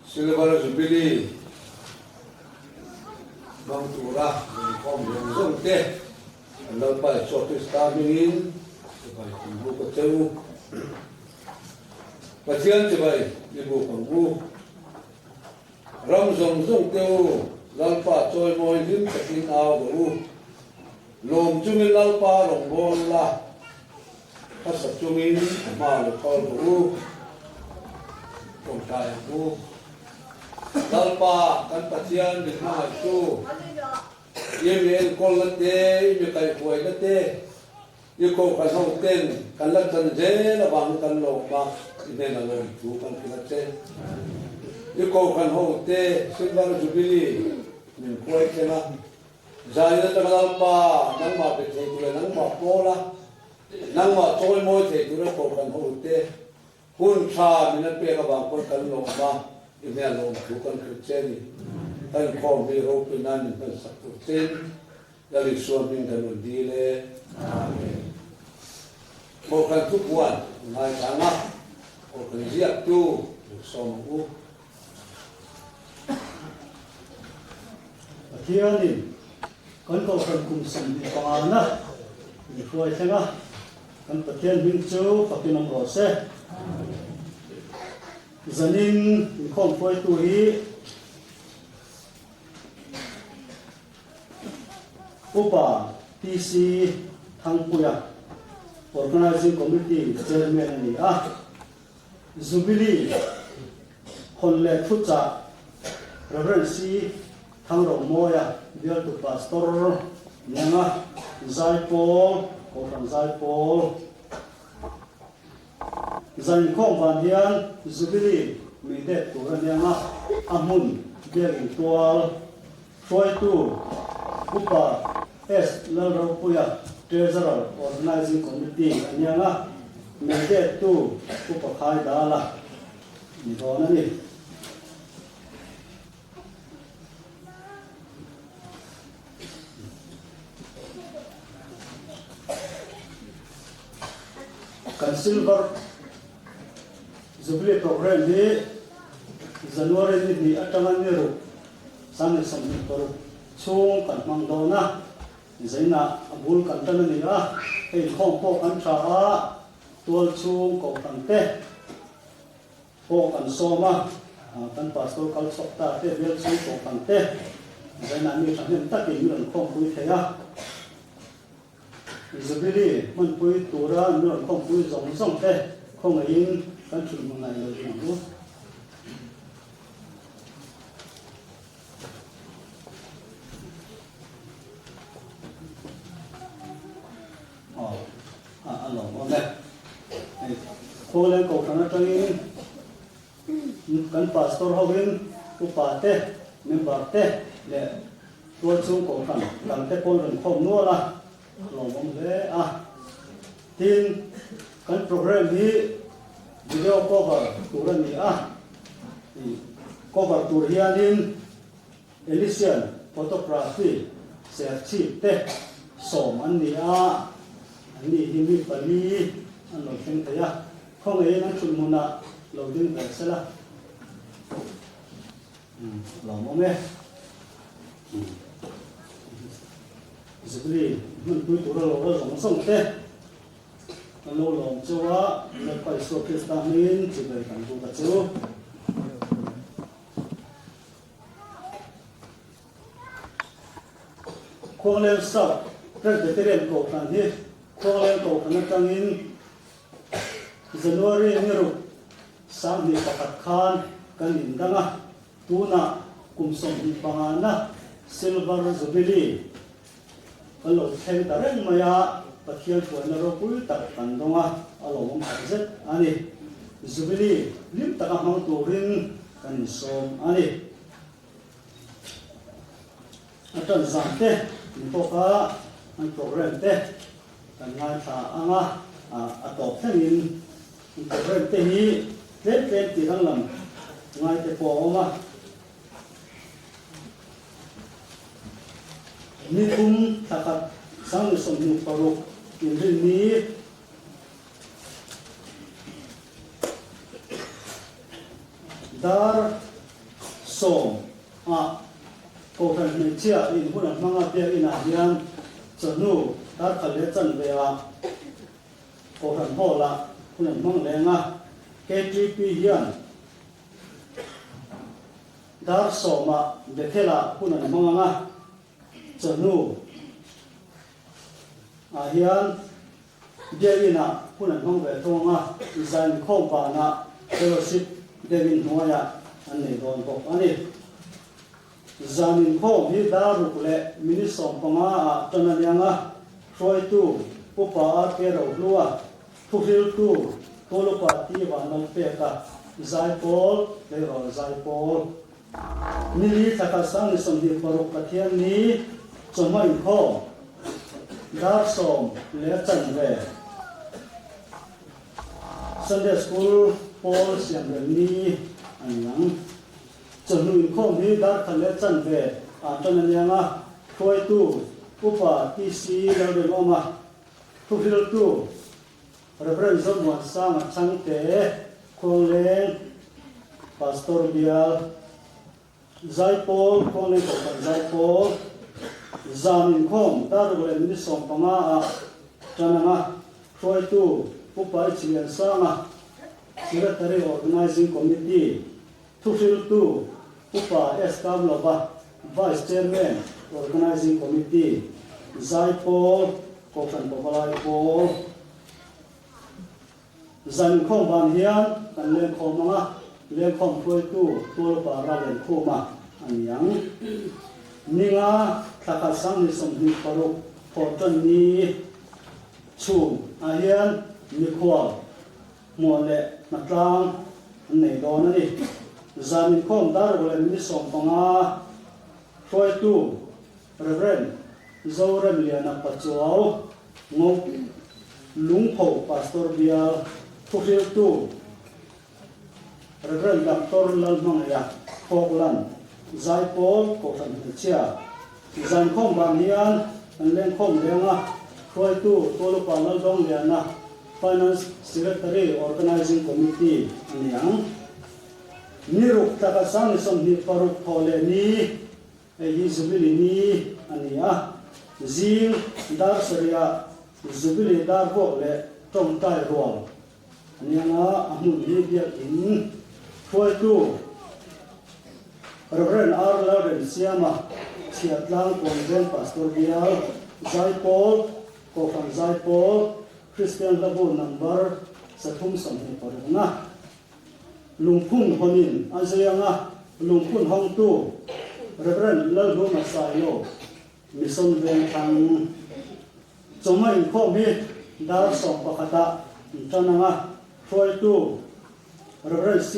Silver Jubilee hmang tura inkhawm zawng zawng te an Lalpa Isua Krista hmingin chibai kan buk a che u. Pathian chibai i buk ang u. Ram zawng zawng te u, Lalpa chawimawi hlim takin au rawh u. Lawm chungin Lalpa rawngbâwl la, hmasa chungin a hma lo kal rawh u. Tawngtai ang u. Lalpa kan Pathian min hmangaihtu, i mi enkawlna te, i mi kaihhuaina te, I kohhran ho ten kan la chan zel avangin kan lawm a, i hnena lawm thu kan hrilh a che. I kohhran ho te Silver Jubilee min khuai thleng a, zanin atanga Lalpa nangmah be thei tur leh nangmah pawl a, nangmah chawimawi thei tura kohhran ho te Hun tha min an pek avang pawn kan lawm a, i hmel lawm thu kan hrilh che ni. Kan inkhawm hi ropui nan min hman sak tur chein Lal Isua hming kan rawn dil e. Amen. Kohhran thupuan ngaithlang a, kohhran ziaktu sawm ang u. Pathianin kan kohhran kum 25 na min hruai thleng a, kan Pathian hming chu fakin awm rawh se. Zanin inkhawm hruaitu hi Upa PC Thangpuia, Organizing Committee Chairman a ni a. Jubilee hawn leh thuchah Rev. C. Thangromawia bialtu Pastor Nianga Zaipawl, Kohhran Zaipawl Zainkhawm van hian Jubilee mei det tur a nianga a hmun biakin tual hruaitu Upa S. Lalropuia, Treasurer, Organising Committee a nianga mei dettu Upa Khai Dala ni dawn a ni. Kan Silver Jubilee Programme hi January ni hnih atanga ni ruk 2026 chhung kan hmang dawn a, zainah a bul kan tan a ni a, hei inkhawm pawh kan tha a, tual chhung kohhran te pawh kan sawm a, kan pastor kal chhuak ta te, bial chhung kohhran te zainah mi thahnem takin min rawn khawmpui thei a, Jubilee hmanpui tura min rawn khawmpui zawng zawng te khawngaihin kan thulh hmu ngai lo ang u. Aw, a a lawm awm e. Hei, Khualeng Kohhran atangin kan pastor hovin upa te, member te leh tualchhung kohhran dang te pawn rawn khawm nual a, a lawmawm hle a. Tin, kan programme hi video cover tur a ni a, cover tur hianin Elysian Photography serchhip te sawm an ni a, an ni hi mi pali an lo thleng thei a, khawngaihin an thut hmunah lo ding ve sela. Lawmawm e. Zubli hmanpui tura lo la zawng zawng te kan lo lawm cheu a, Lalpa Isua Krista hmingin chibai kan buk a chu. Khuangleng South Presbyterian Kohhran hi Khuangleng Kohhran atangin January ni ruk 2001 khan kan indang a, tunah kum 25 na Silver Jubilee kan lo thleng ta reng mai a, Pathian hruaina ropui tak kan dawng a, a lawmawm tak zet a ni. Jubilee hlim taka hmang turin kan insawm a ni. A tan zan te ni bawk a, an programme te kan ngaithla ang a, a tawp thlengin an programme te hi tlem tlem tih danglam ngai te pawh a awm a. Ni thum thla khat 2026 inrinni dar. sawm ah Kohhran hmeichhia in hun a hmang a biakinn ah hian chawhnu darkhat leh chanve ah Kohhran hall ah hun an hmang leng a, KTP hian dar sawm ah Bethel ah hun an hmang ang a, chawhnu ah hian Biakinn ah hun an hmang ve thung ang a, zainkhawm vanah fellowship biakinn hnuaiah an nei dawn bawk a ni. Zan inkhawm hi dar ruk leh minute 15 ah tan a niang a, hruaitu Upa RK Rohlua, thuhriltu Tulupa T Vanlalpeka, Zaipawl, Tleirawl Zaipawl. Nili thla sang ni 26 Pathian ni chawhma inkhawm dar sawm leh chanve Sunday School pawl siamrem ni a ni ang. Chawhnu inkhawm hi dar khat leh chanve ah tan a niang a, hruaitu Upa TC Lalrinawma, thuhriltu Rev. Zomuansanga Chhangte, Khuangleng Pastor Bial, Zaipawl, Khuangleng Kohhran Zaipawl, Zan inkhawm dar ruk leh minute 15 ah tan ang a, hruaitu Upa H. Liansanga, Secretary Organizing Committee, Thuhriltu Upa S. Kamlova, Vice Chairman, Organizing Committee, Zaipawl, Kohhran Pavalai Pawl. Zan inkhawm van hian kan lengkhawm ang a, lengkhawm hruaitu Tualpa Ralenkhuma a ni ang. Ninga thla khat 2026 thawhtan ni chhung ah hian mikhual hmuah leh hnatlang an nei dawn a ni. Zan inkhawm dar ruk leh minute 15 hruaitu Rev. Zoremliana Pachuau, Ngo Lungpho Pastor Bial thuhriltu Rev. Doctor Lalhmangaia Falkland Zaipawl Kohhran Hmeichhia Zankhawm van hian an lengkhawm leng a, hruaitu Tualupa Laldawngliana, Finance Secretary Organizing Committee a ni ang. Ni ruk tlaka 26 thawh leh ni Hei hi Jubilee ni a ni a, zing dar sarihah Jubilee dar vuak leh tawngtai rual a ni ang a, a hmun hi biakinn hruaitu Rev. R. Lalremsiama, Chhiahtlang Kawnveng Pastor Bial, Zaipawl, Kohhran Zaipawl, Kristian Hlabu Number 326 na. Lungphun hawnin a zai ang a, lungphun hawngtu Rev. Lalhluma Sailo, Mission Vengthlang. Chawhma inkhawm hi dar 11 ah an tan ang a, hruaitu Rev. C.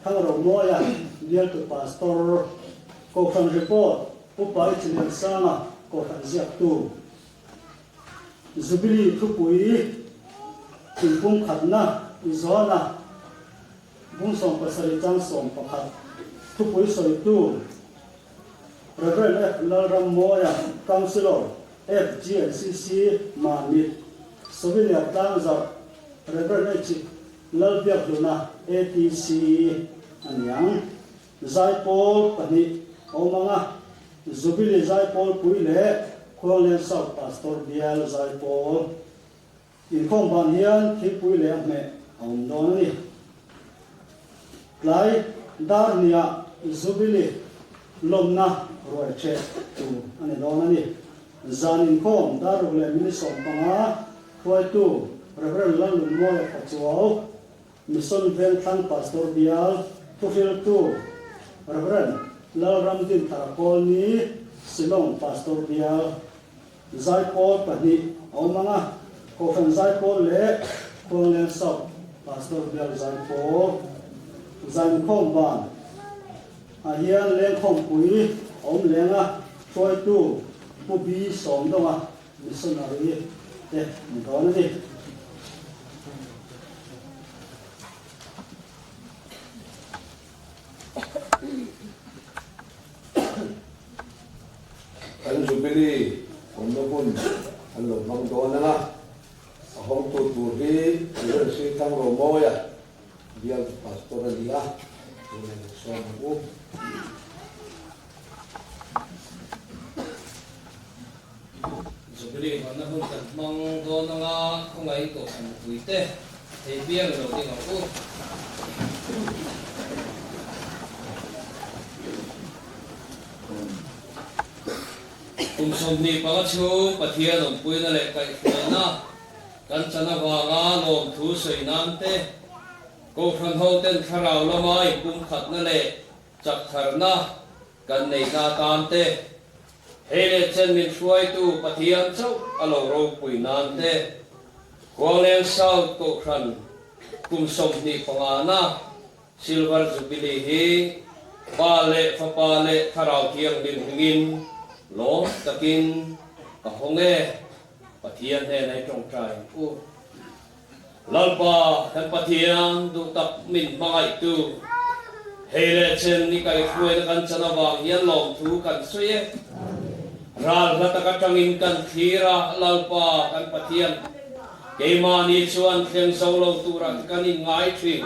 Thangromawia, Bialtu Pastor, Kohhran Report, Upa Ichiliansanga, Kohhran Ziaktu. Jubilee thupui inpum khatna Zona bung 17 chang 11 thupui sawitu Rev. F. Lalrammawia, Councillor, FGNCC, Mamit, Souvenir Tlangzarh, Rev. H. Lalbiakhluna, ATC, a ni ang. Zaipawl pahnih a awm ang a, Jubilee Zaipawl pui leh Khuangleng South Pastor Bial Zaipawl inkhawm ban hian thingpui leh a hmeh a awm dawn a ni. Tlai dar hniah Jubilee lawmna ruai ṭheh tur a ni dawn a ni. Zan inkhawm dar ruk leh minute 15 hruaitu Rev. Lalnunmawia Pachuau Mission Vengthlang Pastor Bial thuhriltu Rev. Lalramdin Tharakawlni Shillong Pastor Bial Zaipawl pahnih a awm ang a, Kohhran Zaipawl leh Khuangleng South Pastor Bial Zaipawl Zainkhawm ban ah hian lengkhawmpui a awm leng a, hruaitu Pu B Sawmdawnga Missionary te ni dawn a ni. Kan Jubilee awmna hun an lo hmang dawn ang a, a hawngtu tur hi Rev. Sri Thangromawia bial pastor a ni a. turin sawm ang u. Jubilee hmanna hun kan hmang dawn anga khawngaih kohhran mipuite thei piang lo ding ang u. Kum 25 chhung Pathian awmpuina leh kaihhruaina kan chan avanga lawmthu sawi nan te, Kohhran hoten thlarau lama inpumkhatna leh chaktharna kan neihna atan te, hei leh chen min hruaitu Pathian chauh a lo ropui nan te, Khuangleng South Kohhran kum 25na Silver Jubilee hi Pa leh Fapa leh Thlarau Thianghlim hmingin lawm takin ka hawng e, Pathian hnenah i tawngtai ang u. Lalpa kan Pathian duh tak min hmangaihtu, hei leh chen ni kaihhruaina kan chan avang hian lawmthu kan sawi e. Ral hla tak atangin kan thlir a, Lalpa kan Pathian, keimahni chuan thleng zo lo turah te kan inngai thin.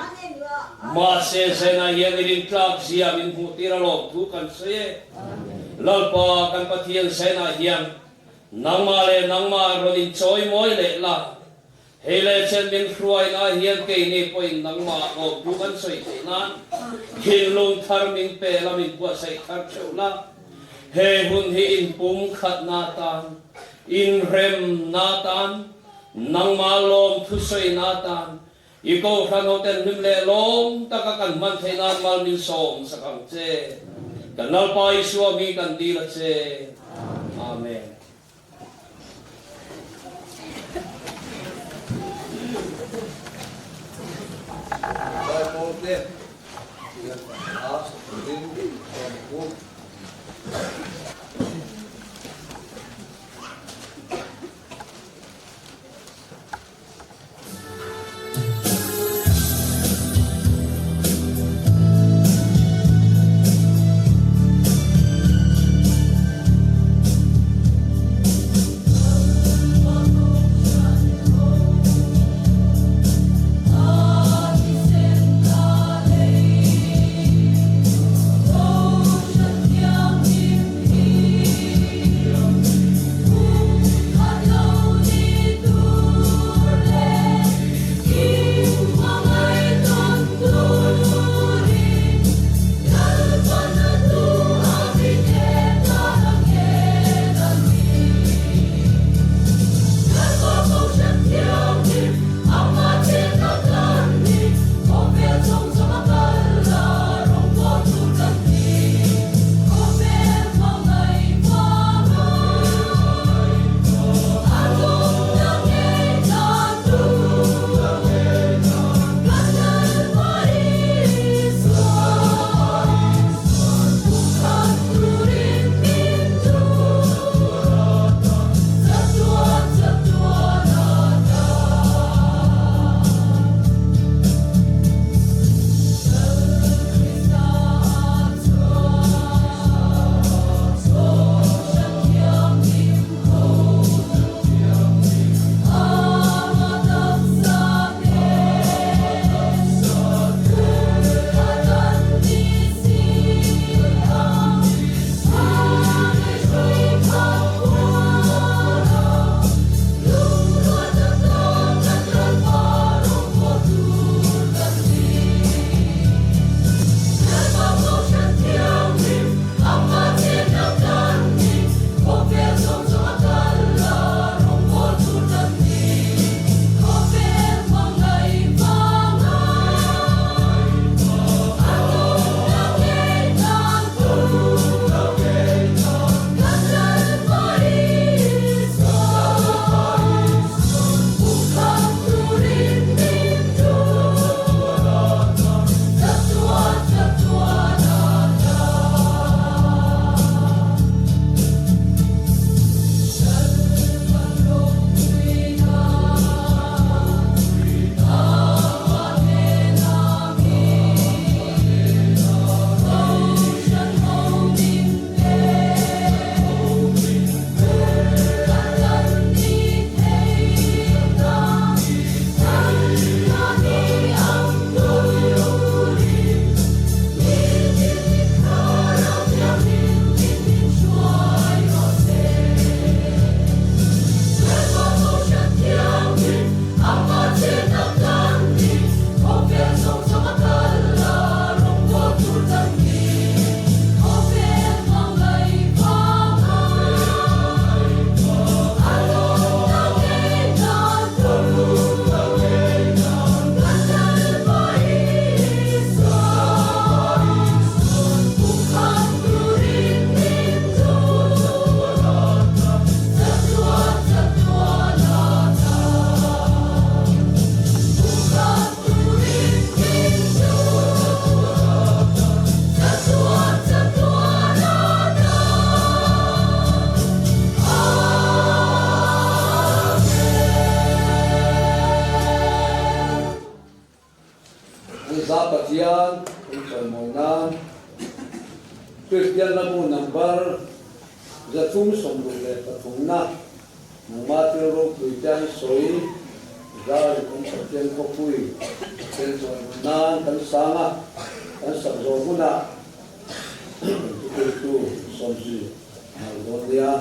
Mahse Zena hian i rintlak zia min hmuhtir a lawmthu kan sawi e. Lalpa kan Pathian Zena hian nangmah leh nangmah rawn inchawi mawi leh la. Hei leh chen min hruaina hian keini pawhin nangmah lawmtu kan sawi theih nan thinlung thar min pe la, min buatsaih thar theuh la. He hun hi inpum khatna atan, inremna atan, nangmah lawmthu sawina atan, i kohhran hoten hlim leh lawm taka kan hman theih nan mal min sawm sak ang che. Kan Lalpa Isua mi kan dil a che. Amen. Zaipawl te hian a turin sawm ang u. Kan za Pathian kan chawimawi nan Kristian Lamu number 363 na nangma thil ropui te an sawi zar in kan Pathian khawpui tel chawimawi nan kan sang a, kan sak zawh hunah kan thutirtu sawmzui a nalh dawn nia.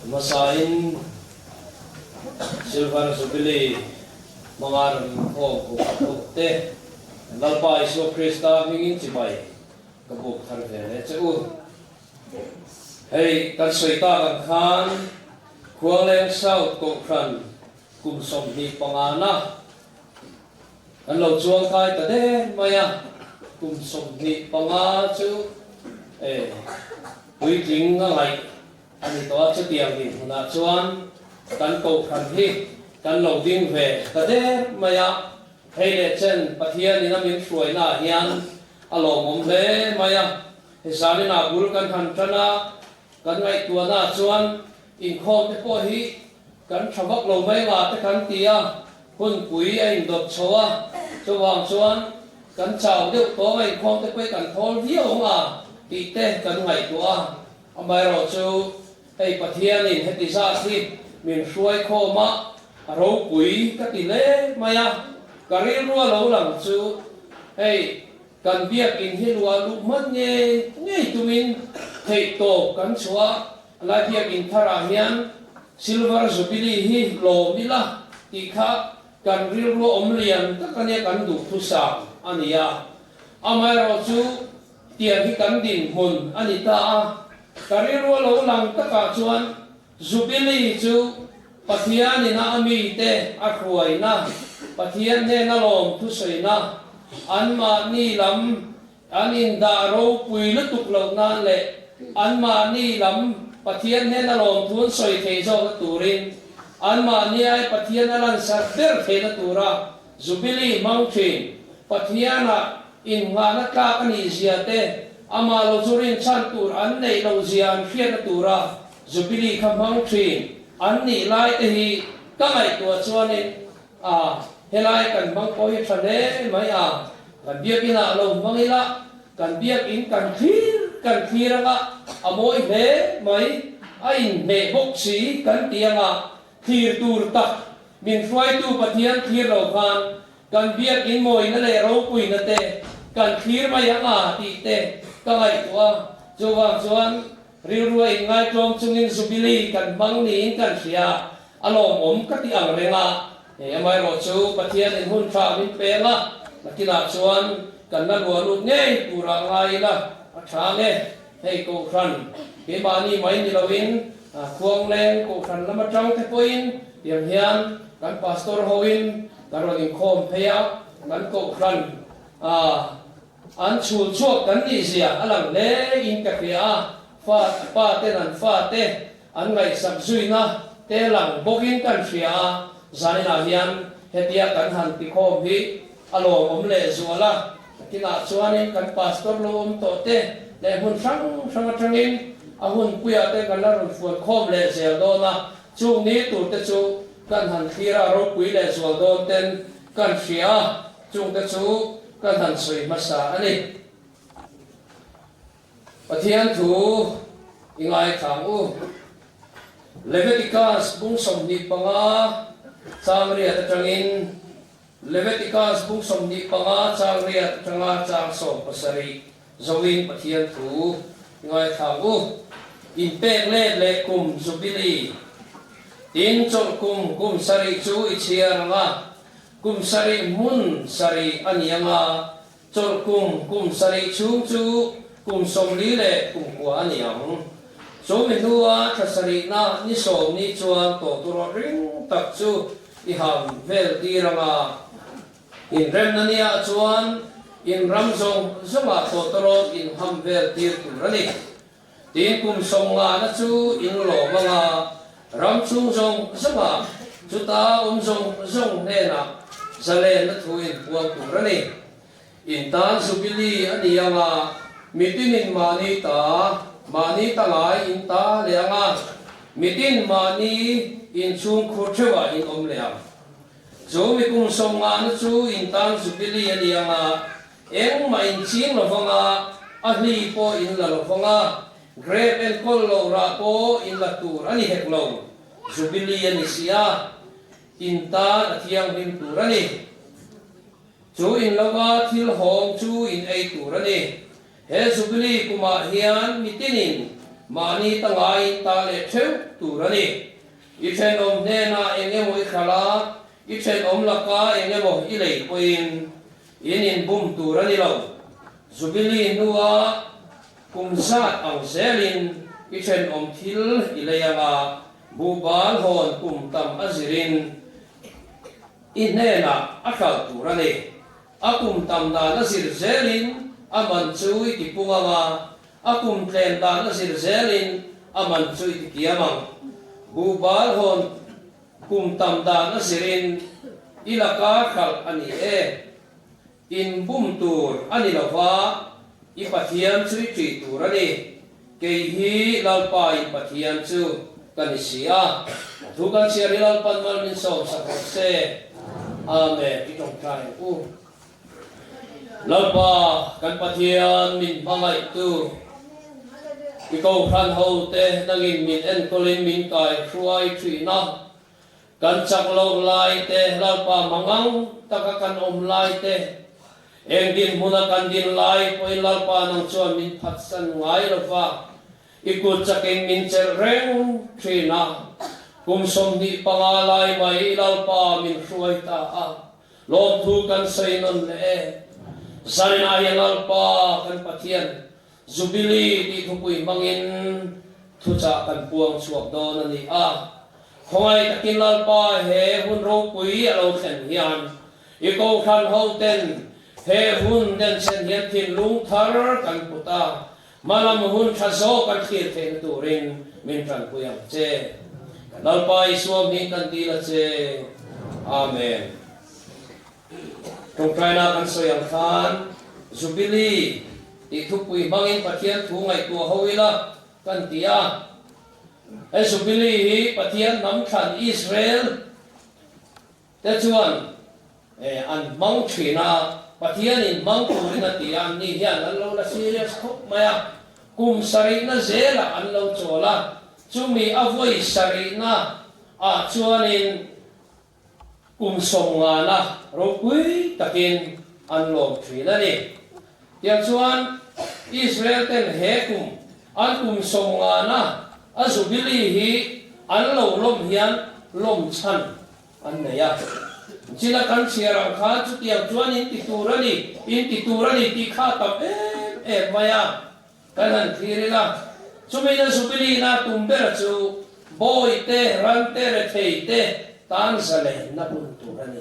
Hmasain Silver Jubilee hmanga rawn inkhawm kum a thawk te Lalpa Isua Krista hmingin chibai ka buk thar ve leh che u. Hei kan sawi tak ang khan Khuangleng South Kohhran kum 25 na kan lo chuang kai ta der mai a, kum 25 chu e puitling a ngaih a ni tawh a, chutiang dinhmunah chuan kan Kohhran hi kan lo ding ve ta der mai a, hei leh chen Pathianin a min hruainaah hian a lawmawm hle mai a. Zaninah bul kan han tan a, kan ngaihtuahnaah chuan inkhawm te pawh hi kan tha vak lo mai nga te kan ti a, hunpui a indawt chho a, chuvang chuan kan chau deuh tawng a inkhawm te pawh hi kan thawl viau ang a tih te kan ngaihtuah a, amaherawhchu hei Pathianin heti zat hi min hruai khawm a, a ropui ka ti hle mai a, ka rilru a lo lang chu hei Kan biakinn hi luah luh hman ngei ngei tumin theihtawp kan chhuah a, lai biakinn tharah hian Silver Jubilee hi lawm ila tih kha kan rilru awm lian tak a nia, kan duhthusam a ni a. Amaherawhchu tiang hi kan dinhmun a ni ta a, ka rilru a lo lang takah chuan Jubilee chu Pathian ina a mite a hruaina, Pathian hnena lawm thusawiina, anmahni lam an indah ropui lutuk loh nan leh anmahni lam Pathian hnena lawm thu an sawi thei zawkna turin anmahni ai Pathian a lansarh ber theihna tura Jubilee hmang thin Pathianah innghahna tlak a nih zia te, amah lo chu rinchhan tur an neih loh zia an hriatna tura Jubilee kha hmang thin an nih lai te hi ka ngaihtuah chuanin a helai kan hmang pawh hi tha hle mai a, kan biakinah lo hmang ila kan biakin kan thlir kan thlir anga a mawi hle mai, a inhmeh bawk si kan ti anga thlir tur tak min hruaitu Pathian thlir lo khan Kan biakin mawina leh ropuina te kan thlir mai ang a tih te ka ngaihtuah a, chuvang chuan Rilru a inngaitlawm chungin Jubilee kan hmang niin kan hria, a lawmawm ka ti ang reng a. Hei amaherawh chu Pathianin hun tha min peng a, nakinah chuan kan la luah lut ngei turah ngai ila a tha ang e. Hei Kohhran keimahni mai ni loin Khuangleng Kohhran lam atang te pawhin tiang hian kan Pastor hoin kan rawn inkhawm phei a, kan Kohhran An chhul chhuak kan nih zia a lang hle in ka hria a, fa pa ten an fa te an ngaihsak zuina te lang bawk in kan hria a, zaninah hian hetia kan han tikhawm hi a lawmawm leh zual a, nakinah chuanin kan pastor lo awm tawh te leh hmun hrang hrang atangin a hunpuiah te kan la rawn fuan khawm leh zel dawn a, chung ni tur te chu kan han thlir a ropui leh zual dawn ten kan hria a. Chungte chu ka han sawi hmasa a ni. Pathian thu i ngaithlang u. Leviticus bung 25 chang riat atangin Leviticus bung 25 chang riat atanga chang 17 zoin Pathian thu i ngaithlang u. Inpek let leh kum Jubilee tin chawlh kum kum sarih chu i chhiar ang a, Kum sarih hmun sarih a ni ang a, chawlh kum kum sarih chhung chu kum 40 leh kum kua a ni ang. Chumi hnua thla sarihna ni sawm ni chuan tawhturawt ring tak chu i ham vel tir ang a, inremna niah chuan in ram zawng zawngah tawhturawt in ham vel tir tur a ni. Tin, kum 50na chu in lawm ang a, ram chhung zawng zawngah chuta awm zawng zawng hnenah zalenna thu in puang tur a ni. In tan Jubilee a ni ang a, mitinin mahni ta, mahni ta ngai in ta leh ang a, mitin mahni inchhung khur theuhah in awm leh ang. Chu mi kum 50na chu in tan Jubilee a ni ang a, Engmah in ching lo vang a, a hli pawh in la lo vang a, grape enkawl loh rah pawh in la tur a ni hek lo, Jubilee a ni si a, in tan a thianghlim tur a ni. Chu in lova thil hawng chu in ei tur a ni. He Jubilee kumah hian mitinin mahni ta ngaiin ta leh theuh tur a ni. I thenawm hnenah eng emaw i hralh a, i thenawm laka eng emaw i lei pawhin In inbum tur a ni lo. Jubilee hnua kum zat ang zelin i thenawm thil i lei ang a, buhbal hawn kum tam a zirin i hnenah a hralh tur a ni. A kum tam dan a zir zelin a man chu i tipung ang a, a kum tlem dan a zir zelin a man chu i tikiam ang. Buhbal hawn Kum tam dan a zirin i laka hralh a ni e. In bum tur a ni lova, i Pathian chu i ṭih tur a ni. Kei hi Lalpa in Pathian chu ka ni si a. Thu kan chhiar hi Lalpan mal min sawm sak rawh se. Amen. I ṭawngṭai ang u. Lalpa kan Pathian min hmangaihtu, i kohhran hote nangin min enkawlin min kaihruai ṭhin a, kan chak loh lai te, Lalpa mangang taka kan awm lai te, eng dinhmuna kan din lai pawhin Lalpa nang chuan min phatsan ngai lo va, i kut chakin min chelh reng ṭhin a, kum 25 lai mai Lalpa min hruai ta a. Lawmthu kan sawi nawn leh e. Zainah hian Lalpa kan Pathian Jubilee tih thupui hmangin thuchah kan puang chhuak dawn a ni a. Khawngaih takin Lalpa he hun ropui a lo thlen hian i Kohhran hoten he hun denchhen hian thinlung thar kan put a, hmalam hun tha zawk kan thlir theihna turin min tanpui ang che. Kan Lalpa Isua hming kan dil a che. Amen. Tawngtaina kan sawi ang khan Jubilee tih thupui hmangin Pathian thu ngaihtuah ho ila kan ti a. He Jubilee hi Pathian hnam thlan Israel te chuan an hmang thin a, Pathianin hmang turin a ti a, anni hian an lo la serious khawp mai a, kum sarihna zelah an lo chawl a, chumi a vawi sarihna ah chuanin kum 50na ropui takin an lawm thin a ni. Tiang chuan Israel ten he kum. An kum sawmngana a Jubilee hi an lo lawm hian lawm chhan an nei a. China kan chhiar ang khan chutiang chuan in ti tur a ni, in ti tur a ni tih kha a tam em em mai a. Kan han thlir ila, chumina Jubilee na tum ber chu Bawite, Rante, Retheite tan zalenna hun tur a ni.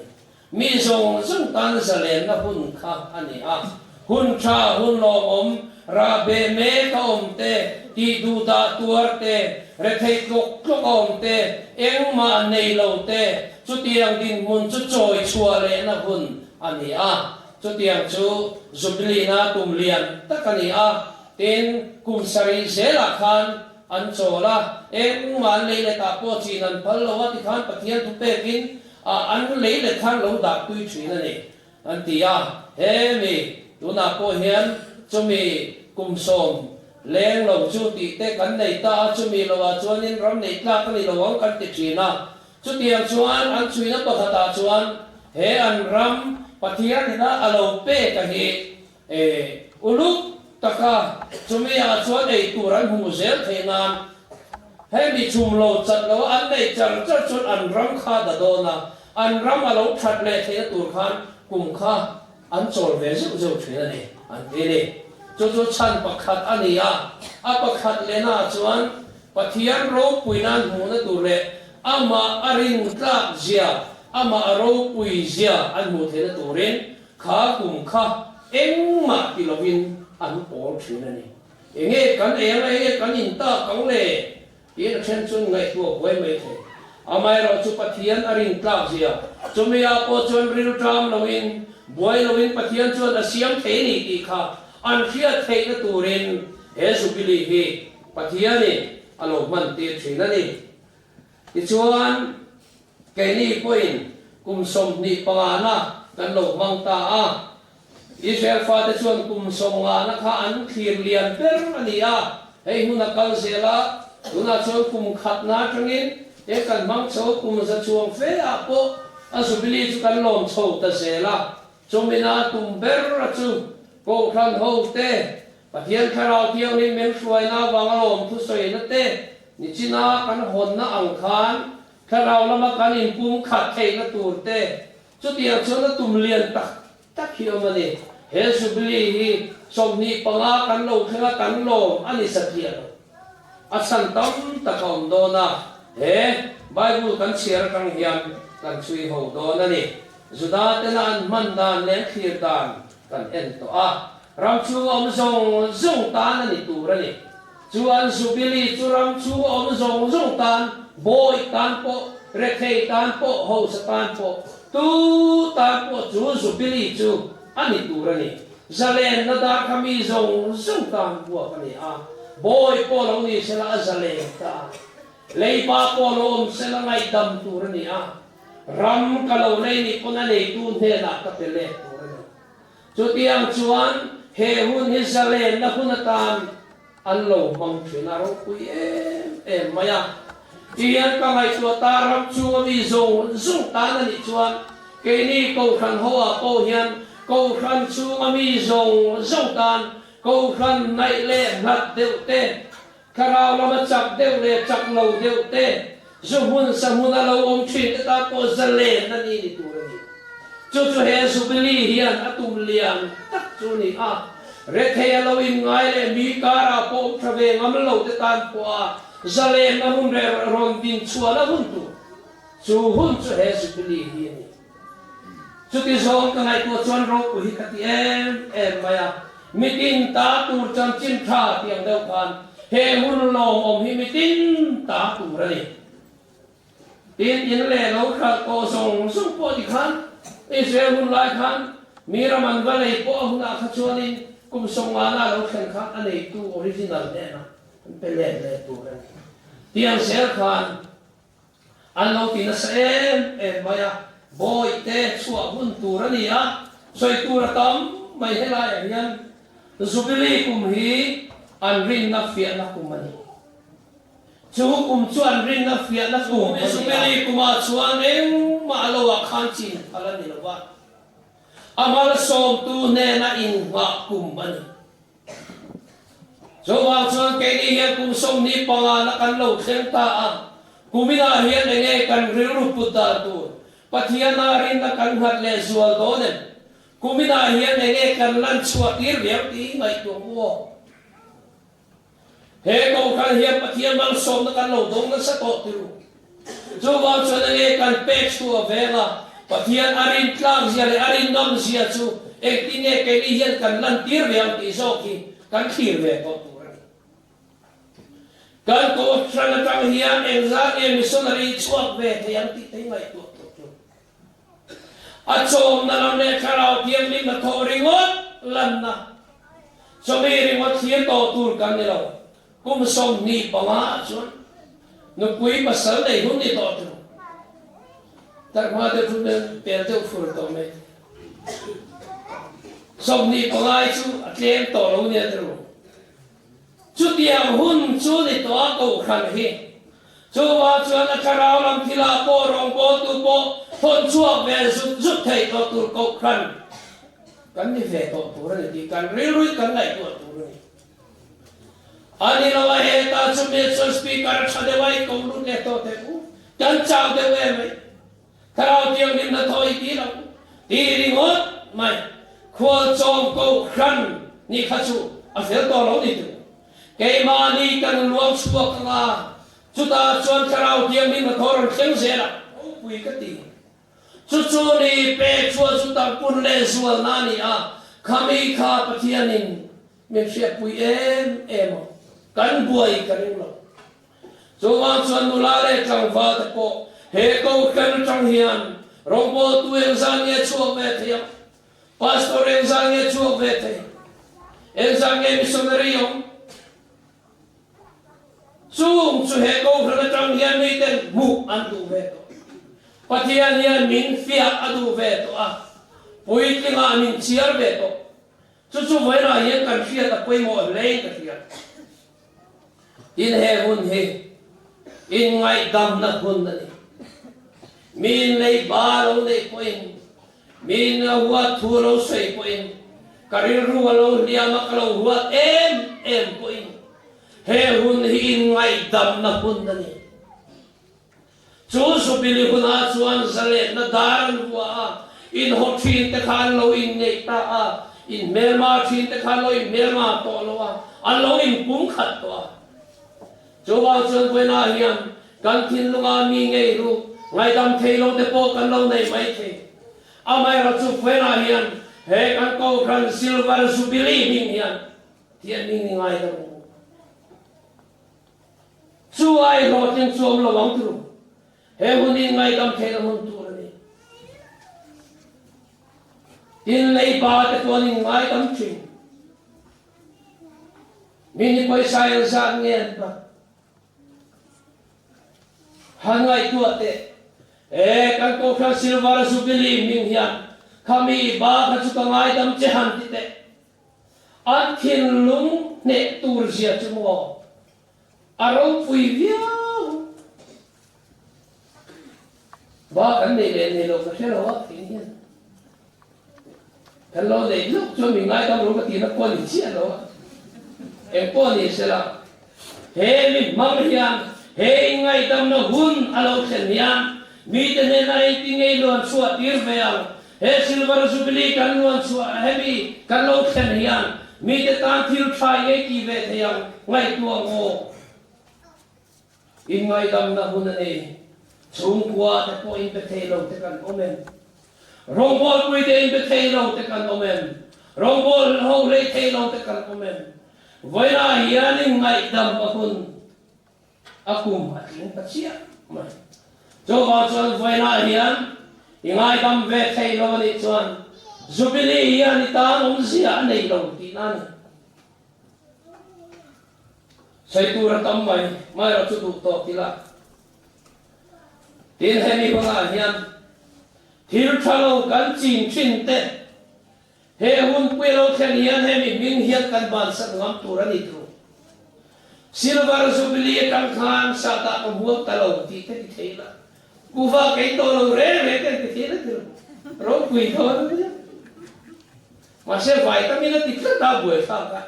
Mi zawng zawng tan zalenna hun kha a ni a. Hun tha, hun lawmawm, rahbeh mek a awm te, tih duh dah tuar te, retheih tlawk tlawk a awm te, engmah nei lo te, chutiang dinhmun chu chawi chhuah lehna hun a ni a. Chutiang chu Jubilee-na tum lian tak a ni a. Tin, kum sarih zelah khan an chawl a, engmah an lei letah pawh chin an phal lo a, tikhan Pathian thupekin Ah an lei let khan lo dah tui thin a ni an ti a, he mi tunah pawh hian chumi kum 10 leng lo chu tih te kan nei ta a, chumi lo ah chuanin ram neih tlak a ni lo ang kan ti thin a, chutiang chuan an chhuina pakhatah chuan he an ram Pathian ina a lo pek a hi e uluk taka chumi ah chuan ei tur an hmu zel theih nan Hemi chhum lo chat lo an neih char char chuan an ram kha da dawn a, an ram a lo that leh theihna tur khan kum kha an chawl ve zeuh zeuh thin a ni, an ti a ni. Chu chu chhan pakhat a ni a, a pakhat lehnaah chuan Pathian ropui nan hmuhna tur leh amah a rintlak zia, amah a ropui zia an hmuh theihna turin kha kum kha engmah ti lovin an pawl thin a ni. Enge kan ei anga enge kan in tak ang le? Tiin a then chuan ngaihtuah buai mai thei. Amaherawh chu Pathian a rin tlak zia, chumi ah pawh chuan rilṭam loin, buai loin Pathian chuan a siam thei ni tih kha an hriat theihna turin he Jubilee hi Pathianin a lo hman tir thin a ni. Tichuan, keini pawhin kum 25 na kan lo hmang ta a. Israel fate chuan kum 50 na kha an thlir lian ber a ni a, hei hun a kal zel a, tunah chuan kum khatna atangin he kan hmang chho kum za chuang fe ah pawh a Jubilee chu kan lawm chho ta zel a, chumina tum ber a chu Kohhran ho te, Pathian Thlarau Thianghlim min hruaina avanga lawm thusawina te nichina kan hawnna ang khan Thlarau lama kan inpum khat theihna tur te Chutiang chuan a tum lian tak tak hi awm a ni. He Jubilee hi 25 kan lo thleng a, kan lawm a ni satliah lo. A chhan tam tak a awm dawn a, he Bible kan chhiar atang hian kan chhui ho dawn a ni. Juda tena an hman dan leh an thlir dan kan en tawh a, ram chhunga awm zawng zawng tan a ni tur a ni. Chu an Jubilee chu ram chhunga awm zawng zawng tan, bawi tan pawh, rethei tan pawh, hausa tan pawh, tu tan pawh chu Jubilee chu a ni tur a ni. Zalenna dar kha mi zawng zawng tan buak a ni a, bawi pawh lo ni sela a zalen ta, leiba pawh lo awm sela ngaihdam tur a ni a, ram ka lo lei nih pawn a neitu hnenah ka pe let tur a ni. Chutiang chuan he hun hi zalenna hun atan an lo hmang thin a, ropui em em mai a. Tihian ka ngaihtuah ta ram chunga mi zawng zawng tan a nih chuan keini Kohhran ho ah pawh hian Kohhran chunga mi zawng zawng tan Kohhran hnaih leh hlat deuh te, Thlarau lama chak deuh leh chak lo deuh te, zu hmun sa hmuna lo awm thin te tan pawh zalenna ni ni tur a ni. Chu chu he Jubilee hian a tum lian tak chu a ni a, rethei a lo inngai leh mi karah pawh awm tha ve ngam lo te tan pawha zalenna hun reh rawn din chhuahna hun tur chu hun chu he Jubilee hi a ni. Chuti zawng ka ngaihtuah chuan ropui hi ka ti em em mai a, mitin ta tur chanchin tha tih ang deuh khan he hun lawmawm hi mitin ta tur a ni. Tin, in leh lo hralh tawh zawng zawng pawh ti khan Israel hun lai khan mi ram an va lei pawh a hunah kha chuanin kum 50 a lo thlen khan a neitu original hnenah an pe let leh tur a ni. Tiang zel khan An lo ti nasa em em mai a, Bawihte chhuah hun tur a ni a, sawi tur a tam mai helaiah hian Jubilee kum hi an rinna fiahna kum a ni. Chu kum chu an rinna fiahna kum a ni a. Jubilee kumah chuan engmah a loah khan chin phal a ni lo va, a malsawmtu hnena inghah kum a ni. Chuvang chuan keini hian kum 25 na kan lo thleng ta a, kuminah hian enge kan rilru put dan tur Pathiana rinna kan nghat leh zual dawn em? Kuminah hian enge kan lan chhuah tir viau tih ngaihtuah u aw. He kohhran hian Pathian malsawmna kan lo dawng nasa tawh ti ru. Chuvang chuan enge kan pek chhuah venga Pathian a rin tlak zia leh a rin ngam zia chu engtin nge keini hian kan lan tir ve ang tih zawk hi kan thlir ve tawh tur a ni. Kan kohhran atang hian engzat nge missionary chhuak ve thei ang tih te hi ngaihtuah tawh tur. A chawmna lam leh thlarau thianghlim a thawh ringawt lanna chawmi ringawt thlir tawh tur kan ni lo. Kum 25 ah chuan nupui pasal nei hun ni tawh tur. Tarhma deuh chu pel deuh fur tawh mai. 25 chu a tlem tawh lo nia tiraw. Chutiang hun chu ni tawh a kohhran hi. Chuvang chuan a thlarau lam thilah pawh rawngbawltu pawh thawn chhuak ve zut zut thei tawh tur kohhran kan ni ve tawh tur a ni tih kan rilruin kan ngaihtuah tur a ni. A ni lo a hetah chu mi chuan speaker a tha deuh a i ko lut leh tawh teh u, kan chau deuh em mai. Thlarau Thianghlimna thaw i ti lo ti ringawt mai. Khualchawm kohhran nih kha chu a fel tawh lo ni tu. Keimahni kan luang chhuak ang a, chutah chuan Thlarau Thianghlimna thaw rawn thleng zel a. Ropui ka ti. Chu chu ni pek chhuah chu tarpun leh zualna a ni a, khami kha Pathianin min hriatpui em em a, kan buai ka ring lo. Chuvang chuan nula leh tlangval te pawh he kohhran atang hian rawngbawltu engzah nge chhuak ve thei ang? Pastor engzah nge chhuak ve thei? Engzah nge missionary awm? Chung chu he kohhran atang hian miten hmuh an duh ve tawh. Pathian hian min fiah a duh ve tawh a, puitlingah min chhiar ve tawh. Chu chu vawiinah hian kan hriat a pawimawh hlein ka hria. Tin he hun hi inngaihdamna hun a ni. Miin leiba lo neih pawhin, miin a huat thu lo sawi pawhin, ka rilru a lo hliam a ka lo huat em em pawhin he hun hi inngaihdamna hun a ni. Chu Zubili hunah chuan zalenna dar an vuah a, inhaw thin te kha an lo inngeih ta a, inhmelma thin te kha an lo inhmelma tawh lo a, an lo inpum khat tawh a. Chuvang chuan vawiinah hian kan thinlunga mi ngei ru ngaihdam thei lo te pawh kan lo nei mai thei. Amaherawhchu vawiinah hian he kan Kohhran Silver Jubilee hming hian thianhming ni ngai lo. Chu ai hlawhtling chu awm lo ang turu. He hun hi ngaihdam theihna hun tur a ni. Tin leiba te pawh an inngaidam thin. Mi ni pawisa en zat nge an hman? Han ngaihtuah teh. E kan Kohhran Silver Jubilee hming hian khami ba kha chu ka ngaidam che han ti teh. An thinlung hneh tur zia chu maw a ropui viau. Ba kan nei leh nei lo ka hre lo a thin hian kan lo neih luk chuan mi ngaidam lo ka tihna pawh a ni chiah lo a. Eng pawh ni sela he mi hmang hian he inngaidamna hun a lo thlen hian mite hnena engtin nge i luan chhuah tir ve ang He Silver Jubilee kan luan chhuah hemi kan lo thlen hian mite tan thil tha ngei ti ve thei ang ngaihtuah maw? Inngaidamna hun a nei. Chhungkua te pawh inpe thei lo te kan awm em? Rawngbawlpui te inpe thei lo te kan awm em? Rawngbawlh ho hlei thei lo te kan awm em? Vawiinah hian inngaihdam a hun. A kum a tling ta chiah mai. Chuvang chuan vawiinah hian i ngaidam ve thei lo a nih chuan Jubilee hian i tan awmzia a nei lo tihna a ni. Sawi tur a tam mai, mai erawh chu duh tawk ila. Tin hemi hunah hian thil tha lo kan chin thin te He hunpui a lo thlen hian hemi hming hian kan bansan ngam tur a ni thu. Silver Jubilee atang khan sahdah ka hmuam ta lo tih te ti thei la. Kuva kei tawh lo reng reng te an ti thei la ti lo. Ropui thawn a nia. Mahse vaitamin a ti tlat a buaithlak a.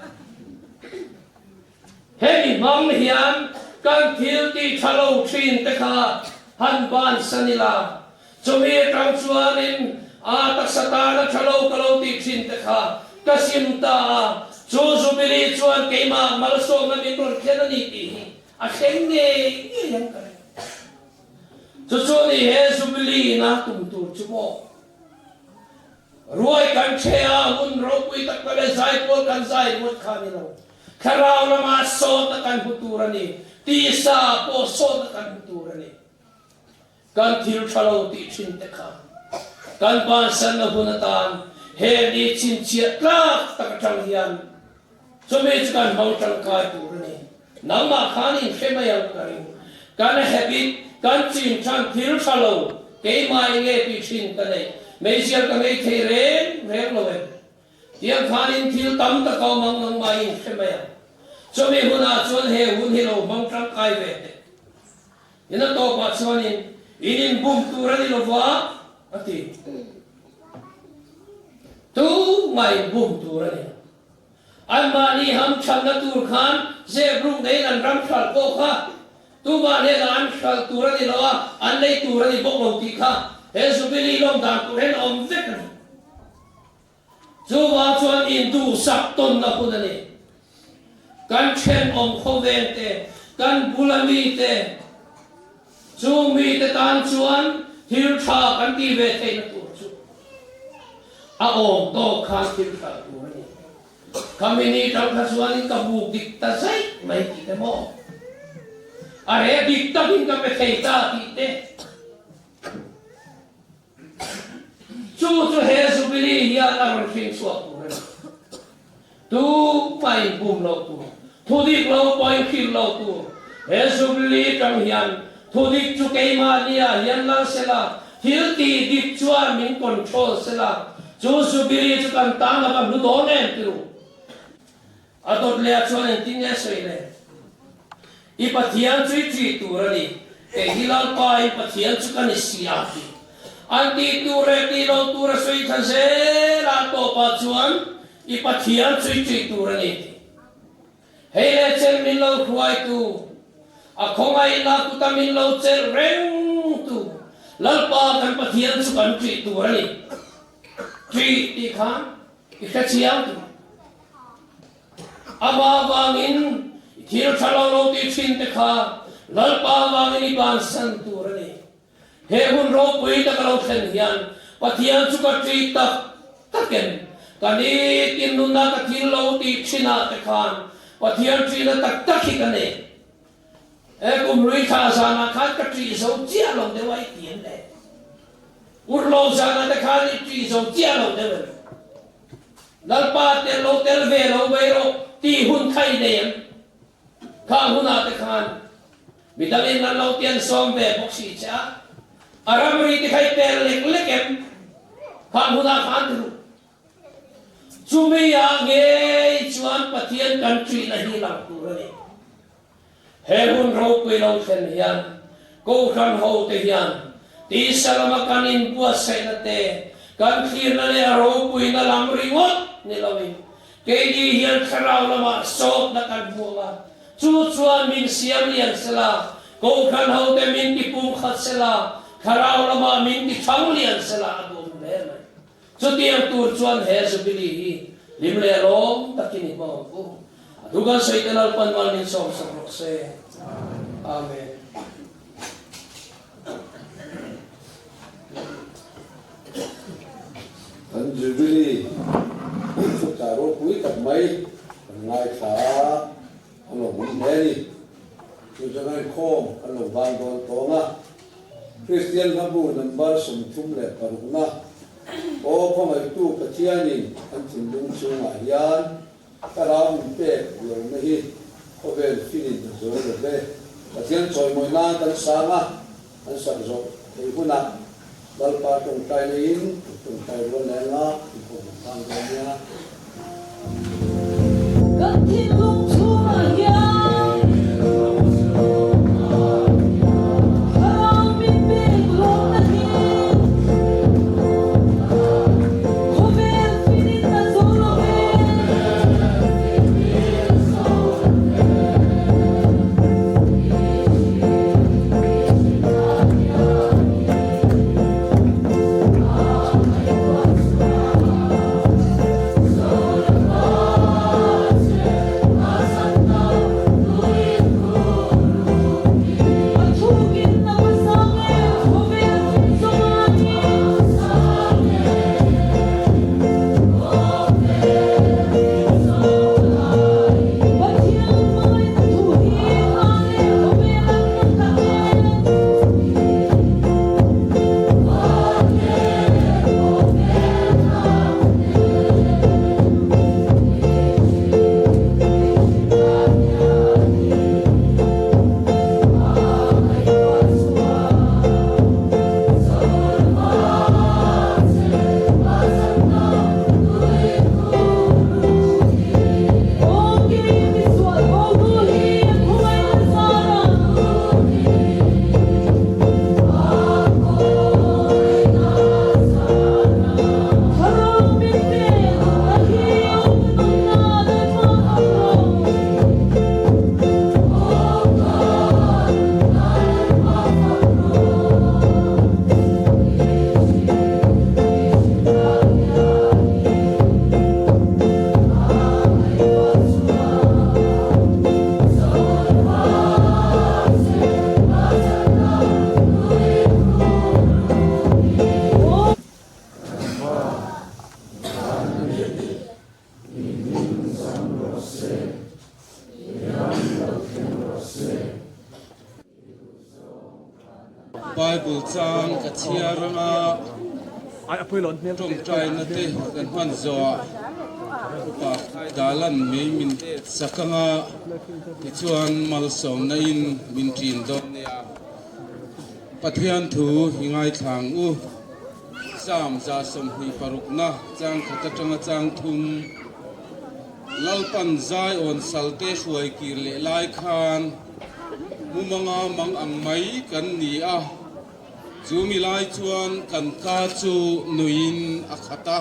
Hemi hmang hian kan thil tih tha lo thin te kha han bansan ila, chumi atang chuanin a taksa tana tha lo ka lo tih thin te kha ka sim ta a, chu Jubilee chuan keimah malsawmna min rawn thlen a ni tih hi a thleng ngei ngei ang ka ring. Chu chu ni he Jubilee ina tum tur chu maw? Ruai kan che a, hun ropui tak tak leh zaipawl kan zai ruat kha a ni lo. Thlarau lamah sawtna kan hmu tur a ni, tisa pawh sawtna kan hmu tur a ni. Kan thil tha lo tih thin te kha kan bansanna hun atan he ni chhinchhiah tlak tak atang hian chumi chu kan hmang tangkai tur a ni. Nangmah khan in hre mai ang ka ring. Kan habit, kan chin than thil tha lo, keimah enge tih thin ka neih. Meizial ka ngei thei reng reng lo em. Tiang khanin thil tam tak a awm ang nangmah in hre mai ang. Chumi hunah chuan he hun hi lo hmang tangkai ve teh. In a tawpah chuanin in inbum tur a ni lova a ti. Tumah inbum tur a ni lo. Anmahni hamthanna tur khan zep ruk neiin an ram hralh pawh kha tumah hnenah an hralh tur a ni lo a, an lei tur a ni bawk lo tih kha he Jubilee lawm dan tur hian a awm vek a ni. Chuvang chuan induhsak tawnna hun a ni. Kan thenawm khawveng te, kan bula mite, chung mite tan chuan thil tha kan tih ve theihna tur chu a awm tawk khan thil hralh tur a ni. Khami ni tang kha chuanin ka buk dik ta zaih mai tih te maw? A reh dik takin ka pe thei ta tih te. Chu chu he Jubilee hian a rawn hring chhuak tur a ni. Tu mah inbum lo tur, thu dik lo pawh inhrilh lo tur. He Jubilee tang hian thu dik chu keimahnia hian lal sela, thil tih dik chuan min control sela, chu Jubilee chu kan tan a va hlu dawn em ti ru. A dawt leh ah chuan engtin nge sawi le? I Pathian chu i ṭih tur a ni, kei hi Lalpa in Pathian chu ka ni si a ti. An tih tur leh tih lo tur a sawi thla zel a, a tawpah chuan i Pathian chu i ṭih tur a ni ti. Hei leh chen min lo hruaitu, a khawngaihna kuta min lo chelh rengtu Lalpa kan Pathian chu kan ṭih tur a ni. Ṭih tih khan I hrechiang tur. Amah vangin i thil tha lo lo tih thin te kha Lalpa vangin i bansan tur a ni. He hun ropui tak a lo thlen hian Pathian chu ka ṭih tak takin ka nitin nuna ka thil lo tih thinah te khan Pathian ṭihna tak tak hi ka nei. He kum hlui thla zanah khan ka ṭih zo chiah lo deuh a i ti em le? Urlo zanah te khan i ṭih zo chiah lo deuh em? Lalpa tel lo tel ve lo mai rawh tih hun kha i nei em? Khang hunah te khan midangin an lo tian sawm ve bawk si che a, a ramri te kha i pel lek lek em? Khang hunah khan ti ru. Chumi ah ngei chuan Pathian kan ṭihna hi lang tur a ni. He hun ropui lo thlen hian Kohhran hote hian tisa lama kan inbuatsaihna te, kan thlirna leh a ropuina lam ringawt ni loin keini hian thlarau lamah sawtna kan hmu ang a, chu chuan min siam lian sela, Kohhran hote min ti pumkhat sela, thlarau lamah min ti thang lian sela a duhawm hle mai. Chutiang tur chuan he Jubilee hi hlim leh lawm takin i hmang ang u. A thu kan sawi te Lalpan mal min sawmsak rawh se. Amen. Kan Jubilee thuchah ropui tak mai kan ngaithla a, a lawmawm hle a ni. Chu chuan a inkhawm kan lo ban dawn tawng a. Kristian hlabu number 36 na, Aw khawngaihtu Pathianin an thinlung chhungah hian thlarau min pek lohna hi khawvel finin a zo lo ve. Pathian chawimawi nan kan sang a, an sak zawh theih hunah Lalpa tawngtai neiin kan tawngtai rual leh anga inkhawm kan tan dawn nia. Kan thinlung chhungah hian Thlarau min pek lawmna hi khawvel finin a zo lo e. Bible chang ka chhiar anga tawngtaina te kan hman zawhah upa Khaidala'n mei min det sak anga tichuan malsawmna in min ṭin dawn nia. Pathian thu i ngaithla ang u. Psalm 26 na chang khat atanga chang thum Lalpan Zion salte hruai kir leh lai khan mumanga mang ang mai kan ni a, chumi lai chuan kan ka chu nuiin a khat a,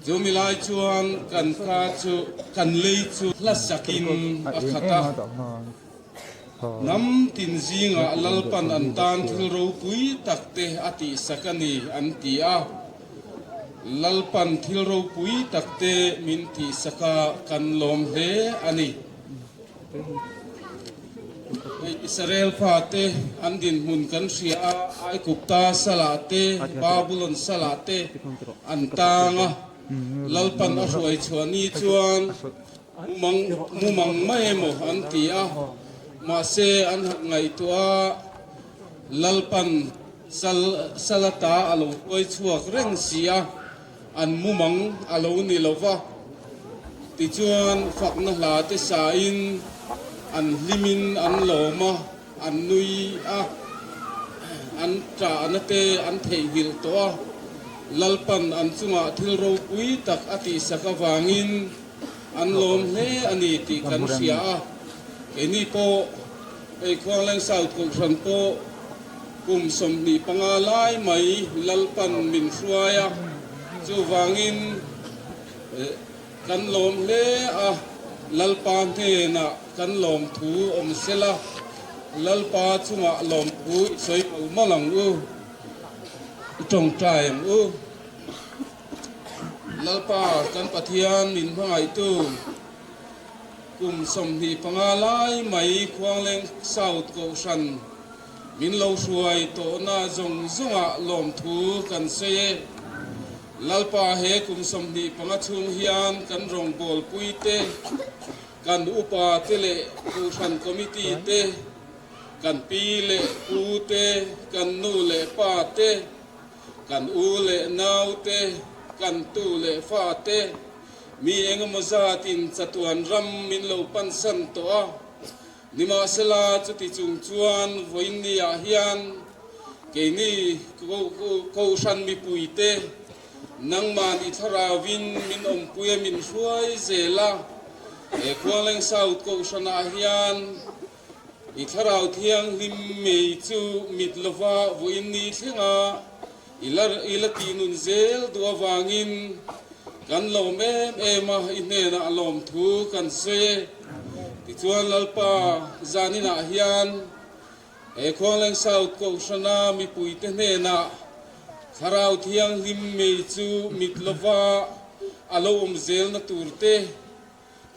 chumi lai chuan kan ka chu kan lei chu hla sakin a khat a. Hnam tin zingah Lalpan an tan thil ropui tak te a tihsak a ni an ti a. Lalpan thil ropui tak te min tihsak a kan lawm hle a ni. Hei Israel fate an dinhmun kan hria a, Aigupta salah te, Babulon salah te an tang a. Lalpan a hruai chhuah ni chuan Mumang mumang mai emaw an ti a, mahse an han ngaihtuah a, Lalpan sal salata a lo hruai chhuak reng si a, an mumang a lo ni lo va. Tichuan fakna hla te sain an hlimin an lawm a, an nui a, an ṭahna te an theihnghilh tawh a, Lalpan an chungah thil ropui tak a tihsak avangin, An lawm hle a ni tih kan hria a, keini pawh hei Khuangleng South Kohhran pawh kum 25 lai mai Lalpan min hruai a, chuvangin kan lawm hle a, Lalpa hnenah kan lawm thu awm sela, Lalpa chungah lawm thu i sawi mawlh mawlh ang u, i tawngtai ang u. Lalpa kan Pathian min hmangaihtu kum 25 lai mai Khuangleng South Kohhran min lo hruai tawhna zawng zawngah lawmthu kan sawi e. Lalpa he kum 25 chhung hian kan rawngbawlpui te, kan upa te leh Kohhran Committee te, kan pi leh pu te, kan nu leh pa te, Kan u leh nau te, kan tu leh fa te, mi engemaw zatin chatuan ram min lo pansan tawh a. Nimahsela, chuti chung chuan vawiinniah hian keini Kohhran mipui te, nangman i thlarauin min awmpui a min hruai zel a. He Khuangleng South Kohhranah hian I Thlarau Thianghlim mei chu mit lova vawiin ni thlenga i la i la tih nun zel duh avangin kan lawm em em a, i hnenah lawm thu kan sawi e. Tichuan Lalpa zaninah hian he Khuangleng South Kohhrana mipuite hnenah Thlarau Thianghlim mei chu mit lova a lo awm zelna turte,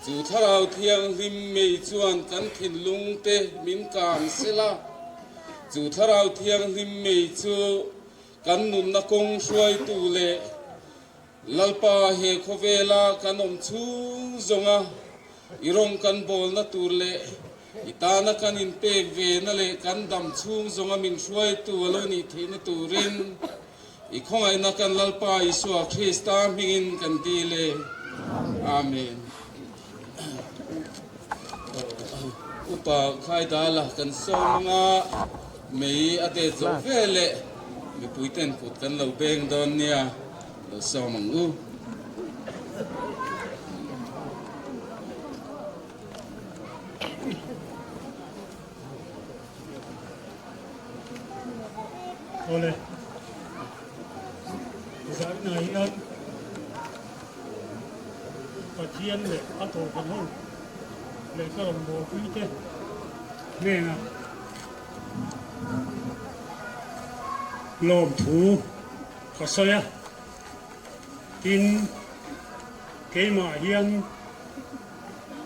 Chu Thlarau Thianghlim mei chuan kan thinlung te min kang sela, chu Thlarau Thianghlim mei chu kan nunna kawng hruaitu leh Lalpa he khawvela kan awm chhung zawnga i rawng kan bawlna tur leh i tana kan inpek vena leh kan dam chhung zawnga min hruaitu a lo nih theihna turin I khawngaihna kan Lalpa Isua Krista hmingin kan dil e. Amen. Upa Khaidala kan sawm anga mei a det zawh veleh mipuiten kut kan lo beng dawn nia, lo sawm ang u. Awle, zainah hian Pathian leh a kohhran ho leh ka rawngbawlpui te hnenah lawmthu ka sawi a, tin keimah hian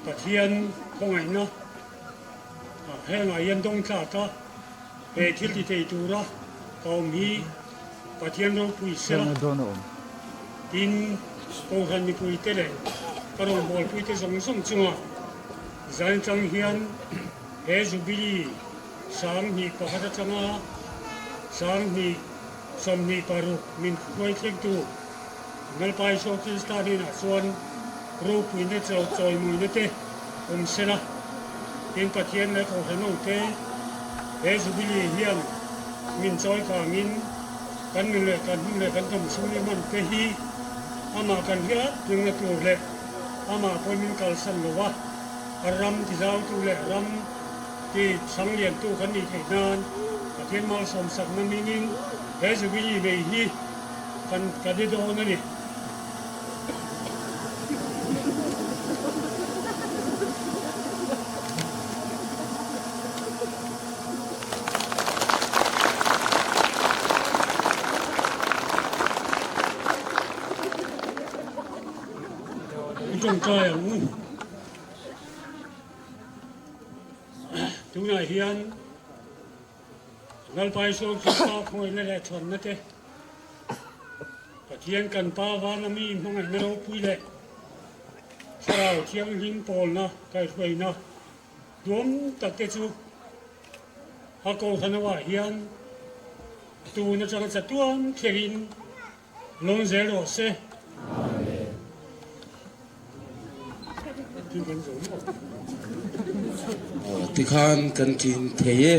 Pathian khawngaihna Hengah hian dawng tlak a, he thil ti thei tura ka awm hi Pathian ropui sela tin Kohhran mipuite leh ka rawngbawlpuite zawng zawng chunga zan tang hian he Jubilee 2001 atanga. 2026 min hruai thlengtu Lalpa Isua Krista hnenah chuan ropuina chawimawina te awm sela, tin Pathian leh Kohhran hote he Jubilee hian min chawi kangin kan nun leh kan hun leh kan dam chhung i man te hi amah kan hriat rengna tur leh amah pawhin min kalsan lo va, a ram tizautu leh ram ti chhangliantu kan nih theih nan Pathian malsawmsakna mingin he Jubilee nei hi Kan ka ni dawn a ni. I tawngtai ang u. Tunah hian Lalpa Isua Krista khawngaihna leh chhuanna te, Pathian kan Pa vana mi hmangaihna ropui leh Thlarau Thianghlim pawlna kaihhruaina duam tak te chu a kohhranawah hian tun atanga chatuan thlengin Lawm zel rawh se. Tikhan kan tlin thei e.